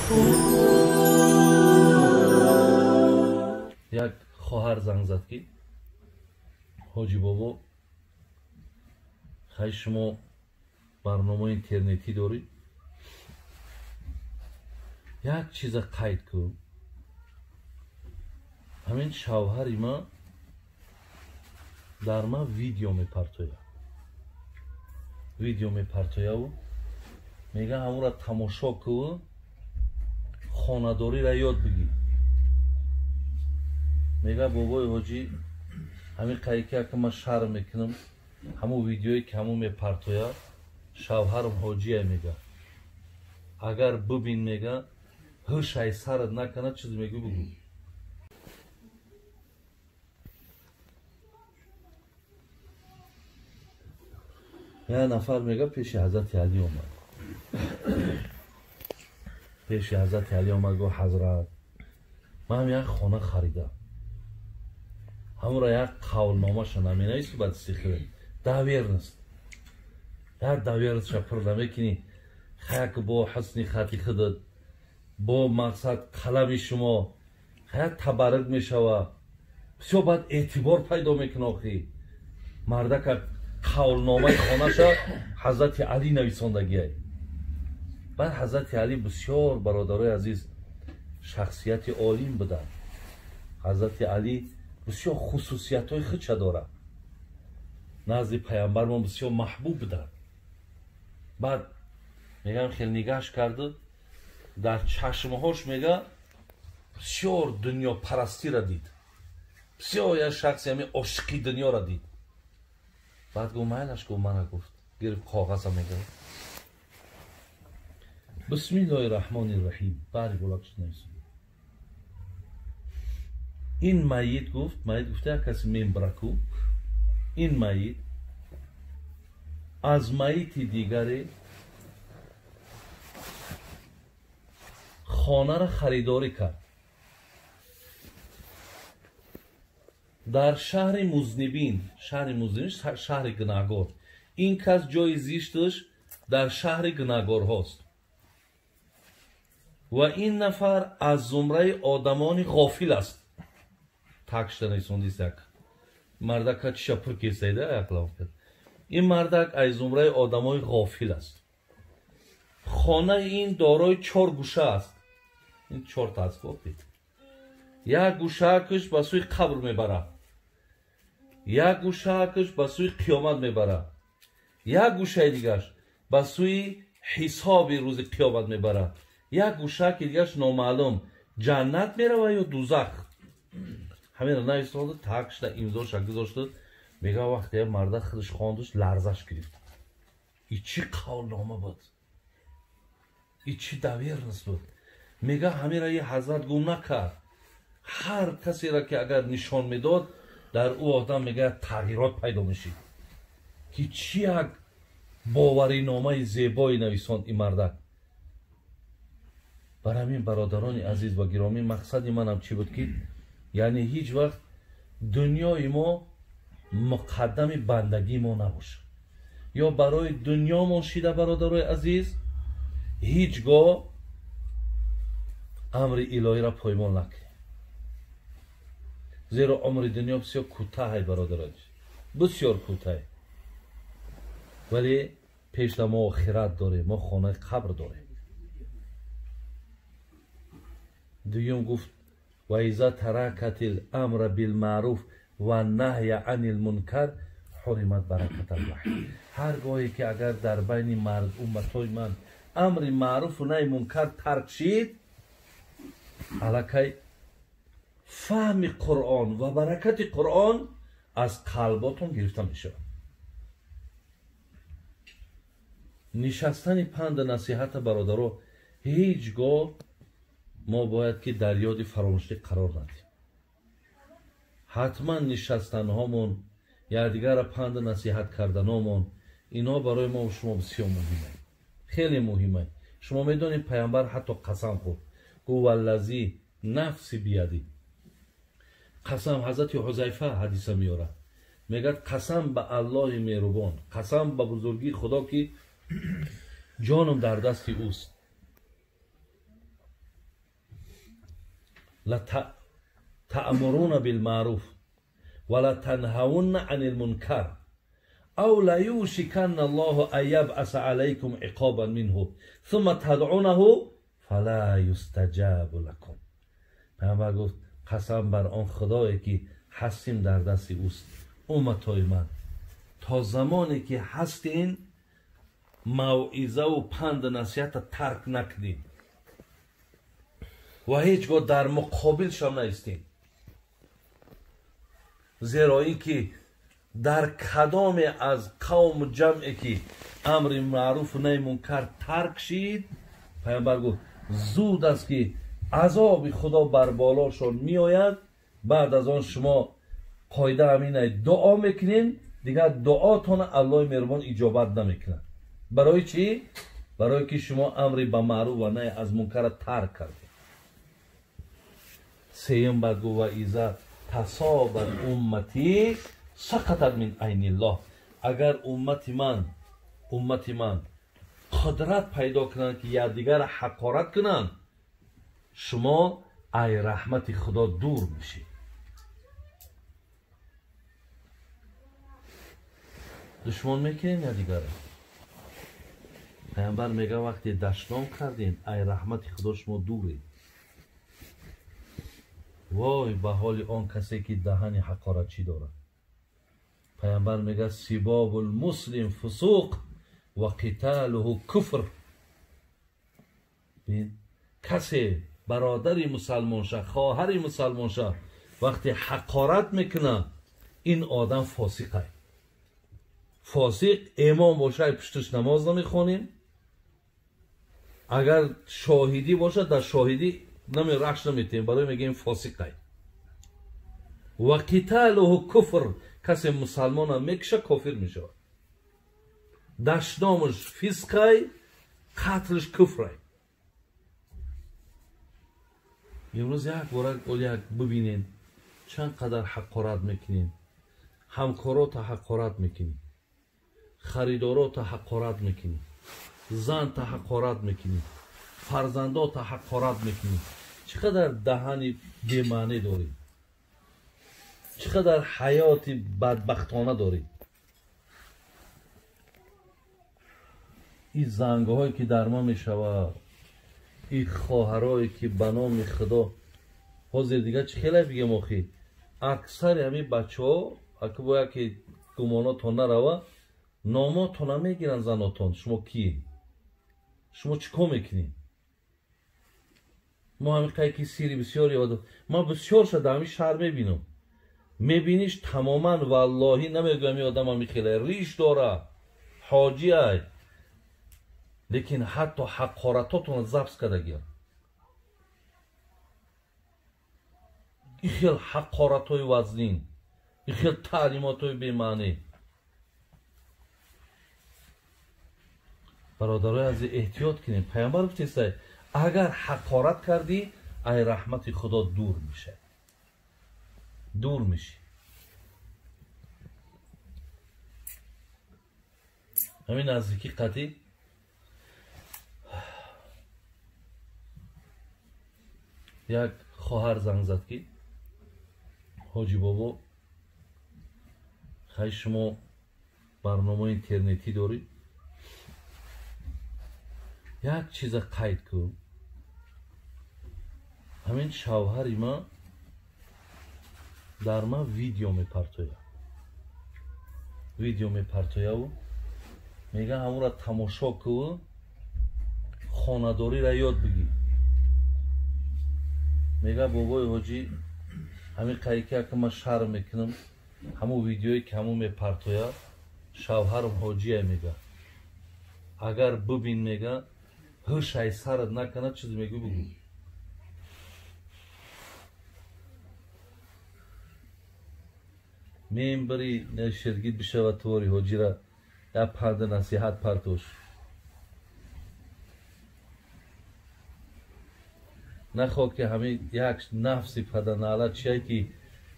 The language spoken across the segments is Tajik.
Як хоҳар занг зад, ки ҳоҷи бобо, хай шумо барномаи интернетӣ доред, як чиза қайд кун, ҳамин шавҳари ман дар ман видео мепартояд, видео мепартояву мега ҳамонро тамошо кун, хонадориро ёд бигир. Мега бобои ҳоҷӣ, ҳамин қайки ака ман шарм мекунам, ҳамон видеое ки ҳамон мепартояд, шавҳарам ҳоҷия, мега агар бибин, мега ҳушай сарат накунад, чиз мегӯ бигӯ. Як нафар мега пеши ҳазрати Алӣ омад, пеши ҳазрати Алӣ омад, гуфт: ҳазрат, ман як хона харидам, ҳамонро як қавлномаша наменависӣ, баъд сихӯ доверенность, як доверенностша пур намекунӣ, хаяк бо ҳусни хати худат, бо мақсад қалами шумо хая табаррук мешава, бисёр баъд эътибор пайдо мекуна. Охи мардака қавлномаи хонаша ҳазрати Алӣ нависондагиай. Баъд ҳазрати Алӣ бисёр, бародарои азиз, шахсияти олим буданд. Ҳазрати Алӣ бисёр хусусиятҳои худша дорад, назди паямбармон бисёр маҳбуб буданд. Баъд мегам хел нигаҳш карду дар чашмҳош мега бисёр дунёпарастиро дид, бисёр як шахси ҳамин ошиқи дунёро дид. Баъд гуфт: майлаш, гуфт, мана, гуфт, гирифт коғаза, мега: бисмиллоҳи раҳмони раҳим, баъди болакш нависид. Ин майит, гуфт, майит гуфта як каси мембраку, ин майит аз майити дигаре хонаро харидорӣ кард дар шаҳри Музнибин, шаҳри Музнибин, шаҳри гунаҳгор. Ин кас ҷои зишташ дар шаҳри гунаҳгорҳост ва ин нафар аз зумраи одамони ғофил аст. Так шуда нависондист, як мардака чиша пур кесайда яклав. Ин мардак аз зумраи одамои ғофил аст. Хонаи ин дорои чор гӯша аст. Ин чорта асбобид. Як гӯшаакаш ба сӯи қабр мебарад, як гӯшаакаш ба сӯи қиёмат мебарад, як гӯшаи дигараш ба сӯи ҳисоби рӯзи қиёмат мебарад, як гӯшааки дигараш номаълум, ҷаннат меравад ё дузах. Ҳаминро нависонда, так шуда имзоша гузошта. Мега вақте як марда худаш хондуш, ларзаш гирифт. И чӣ қавлнома буд, и чӣ доверенность буд! Мега ҳаминро и ҳазрат гум накард. Ҳар касеро ки агар нишон медод, дар ӯ одам мега тағйирот пайдо мешид, ки чӣ як бовариномаи зебое нависонд ин мардак. Бар ҳамин, бародарони азиз ва гиромӣ, мақсади манам чӣ буд, ки яъне ҳеҷ вақт дунёи мо муқаддами бандагии мо набошад ё барои дунёмон шида. Бародарои азиз, ҳеҷ гоҳ амри илоҳиро поймол накунем, зеро умри дунё бисёр кӯтаҳай, бародарои, бисёр кӯтаҳ, вале пешда мо охират дорем, мо хонаи қабр дорем. Дуюм гуфт: ва иза таракат ламра билмаъруф ва наҳя ани лмункар ҳуримат баракат алваҳй. Ҳар гоҳе ки агар дар байни умматҳои ман амри маъруфу наҳи мункар тарк шид, аллакай фаҳми Қуръон ва баракати Қуръон аз қалботон гирифта мешавад. Нишастани панду насиҳата, бародаро, ҳеҷ гоҳ мо бояд ки дар ёди фаромӯшӣ қарор надиҳем. Ҳатман нишастанҳомон, якдигарро панду насиҳат карданомон, инҳо барои мо шумо бисёр муҳиманд, хеле муҳиманд. Шумо медонед, паямбар ҳатто қасам хӯрд, гуфт: валлази нафси бияди, қасам. Ҳазрати Ҳузайфа ҳадиса меорад, мегӯяд: қасам ба Аллоҳи меҳрубон, қасам ба бузургии Худо, ки ҷонам дар дасти ӯст. لتأمرون بالمعروف ولا تنهون عن المنكر أو ليوشكن الله أن يبعث عليكم عقابا منه ثم تدعونه فلا يستجاب لكم. پیامبر گفت قسم بر آن خدایی که هستیم در دست اوست، امتای من تا زمانی که هستین موعظه و پند نصیحت ترک نکنین و هیچگاه در مقابل شما نیستین، زیرا اینکه در کدام از قوم جمعی که امر معروف و نهی منکر ترک شید، پیامبر گفت زود است که عذاب خدا بر بالاشون میآید. بعد از آن شما قاعده همینه، دعا میکنین دیگر دعاتون الله مهربان اجابت نمیکنه. برای چی؟ برای که شما امر به معروف و نهی از منکر ترک کردید. سیم بعد گفت و اذا تصابت امتی سقطت من عین الله. اگر امت من قدرت پیدا کنند که یکدیگر حقارت کنند، شما ای رحمت خدا دور میشید. دشمن میکنین یا دیگر؟ پیامبر میگه وقتی دشنام کردین ای رحمت خدا شما دورید. وای به حال آن کسی که دهن حقارتچی دارد. پیامبر میگه سباب المسلم فسوق و قتاله کفر. ببین کسی برادر مسلمان شه، خواهر مسلمان شه، وقتی حقارت میکنه این آدم فاسقه. فاسق امام باشه پشتش نماز نمیخونیم، اگر شاهدی باشه در شاهدی نمی رخش نمیتیم، برای میگیم فاسقه. و قتاله کفر، کسی مسلمان هم میکشه کافر میشه. دشنامش فسقه، قتلش کفره. امروز یک بار یک ببینین چند قدر حقارت میکنین، همکارات حقارت میکنین، خریدارات حقارت میکنی، زن تا حقارت میکنی، فرزندات حقارت میکنی. چقدر دهن بی‌معنی داری، چقدر حیات بدبختانه داری. این زنگ‌هایی که در ما میشود، این خواهرایی که به نام خدا حاضر دیگه چه خیلی بگم آخی، اکثر همین بچه ها اگه باید که گماناتون نروه، ناماتون هم میگیرن زناتون. شما کیه؟ شما چیکار میکنین؟ ما همین قایی که سیری بسیار یاد، ما بسیار شد همین شهر میبینم، میبینیش تماما واللهی نمیگم این آدم همی خیلی ریش داره، حاجی ای، لیکن حتی حقارتاتون ضبط کردگی. این خیلی حقارتهای وزنین، این خیلی تعلیماتهای بی‌معنی. برادرای از احتیاط کنیم. پیامبر گفته اگر حقارت کردی ای رحمت خدا دور میشه، دور میشی. همین نزدیکی قطعی یک خواهر زنگ زد که حاجی بابا خیلی شما برنامه اینترنتی دارید، یک چیز قید کن، همین شوهری ما در ما ویدیو میپرتویا، ویدیو میپرتویا و میگه همون را تماشا کن، خانه‌داری را یاد بگیر. میگه بابای حاجی همین قیکه که من شرم میکنم، همون ویدیویی که همون میپرتویا شوهرم حاجیه، میگه اگر ببین، میگه هوش ای سرت نکنه چیزی میگه بگو. میم بری شرگید بشه و توری حاجی را یا پرده نصیحت پرتوش نخواه که همین یک نفسی پده نالت چیه که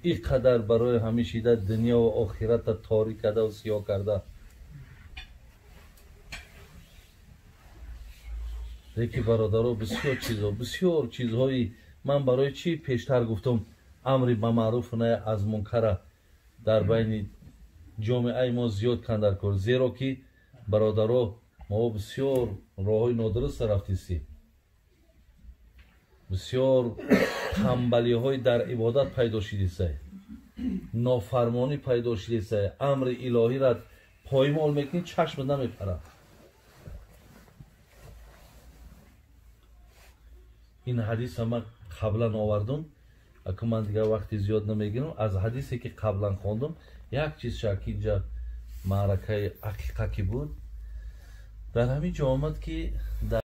این قدر برای همیشه در دنیا و آخرت تاریک کرده و سیاه کرده. یکی برادرها بسیار چیزها، بسیار چیزهای Ман барои чӣ пештар гуфтам амри ба маъруф наҳй аз мункара дар байни ҷомеаи мо зиёд кандар кор, зеро ки бародаро мо бисёр роҳҳои нодуруст рафтистем, бисёр тамбалиҳои дар ибодат пайдо шидисай, нофармонӣ пайдо шидисай, амри илоҳиро поймол мекунӣ, чашмат намепарад. Ин ҳадиса ман қаблан овардум, аку ман дигар вақти зиёд намегирам. Аз ҳадисе ки қаблан хондум як чиз ки инҷа маъракаи ақиқа ки буд, дар ҳамин ҷо омад ки